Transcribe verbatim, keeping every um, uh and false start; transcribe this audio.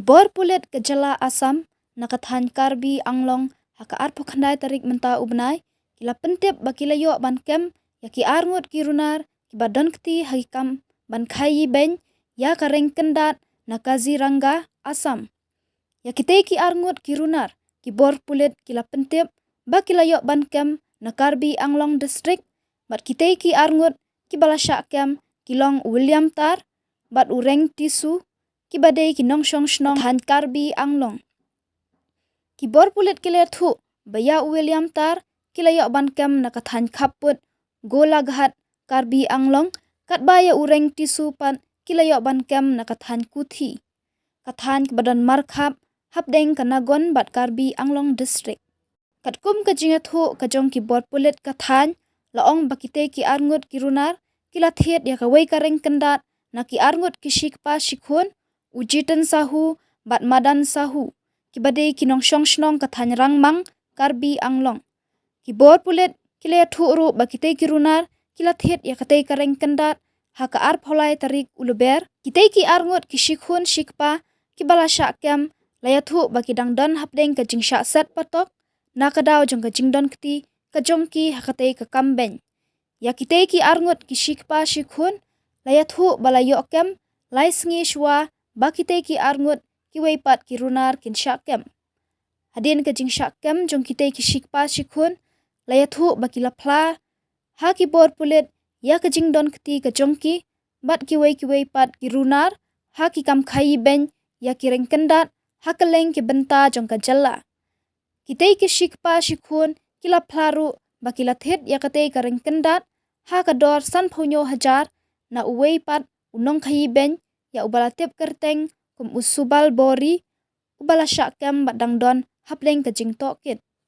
Bor pulit ka jylla Assam na ka thaiñ Karbi Anglong ha ka arphew khyndai tarik mynta u bnai ki la pyntip ba ki la ïoh ban kem ïa ki arngut ki runar kiba don kti ha ki kam ban khaïi beiñ ïa ka reng kyndat na Kaziranga, Assam. Ïa kitei ki arngut ki runar ki bor pulit ki la pyntip ba ki la ïoh ban kem na Karbi Anglong District, bad kitei ki arngut kiba la shah kem ki long u William Tar bad u Reng Tisu, kiba dei ki nongshong shnong thaiñ Karbi Anglong. Ki bor pulit ki la ïathuh ba ïa u William Tar ki la ïoh ban kem na ka thaiñ khappud Golaghat, Karbi Anglong, katba ïa u Reng Tisu pat ki la ïoh ban kem na ka thaiñ Kuthi, ka thaiñ kaba don markhap hapdeng ka Nagaon bad Karbi Anglong District. Katkum ka jingïathuh ka jong ki bor pulit ka thaiñ, la ong ba kitei ki arngut ki runar ki la thied ïa kawei ka reng kyndat na ki arngut ki shikpa shikhun, u Jiten Sahu bad Madan Sahu, kiba dei ki nongshong shnong ka thaiñ Rangmang, Karbi Anglong. Ki bor pulit ki la ïathuh ruh ba kitei ki runar ki la thied ïa katei ka reng kyndat ha ka arphew lai tarik u Lber. Kitei ki arngut ki shikhun shikpa kiba la shah kem la ïathuh ba ki dang don hapdeng ka jingshah set patok na ka daw jong ka jingdon kti ka jong ki ha katei ka kam beiñ. Ïa kitei ki arngut ki shikpa shikhun la ïathuh ba la ïoh kem lai sngi shuwa ba kitei ki arngut kiwei pat ki runar kin shah kem. Hadien ka jingshah kem jong kitei ki shikpa shikhun, la ïathuh ba ki la phla ha ki bor pulit ïa ka jingdon kti ka jong ki bad kiwei kiwei pat ki runar ha ki kam khaïi beiñ ïa ki reng kyndat ha kylleng ki bynta jong ka jylla. Kitei ki shikpa shikhun ki la phla ruh ba ki la thied ïa katei ka reng kyndat ha ka dor sanphew hynñiew hajar na uwei pat u nongkhaïi beiñ, ïa uba la tip kyrteng kum u Subal Bori, uba la shah kem bad dang don hapdeng ka jingtohkit.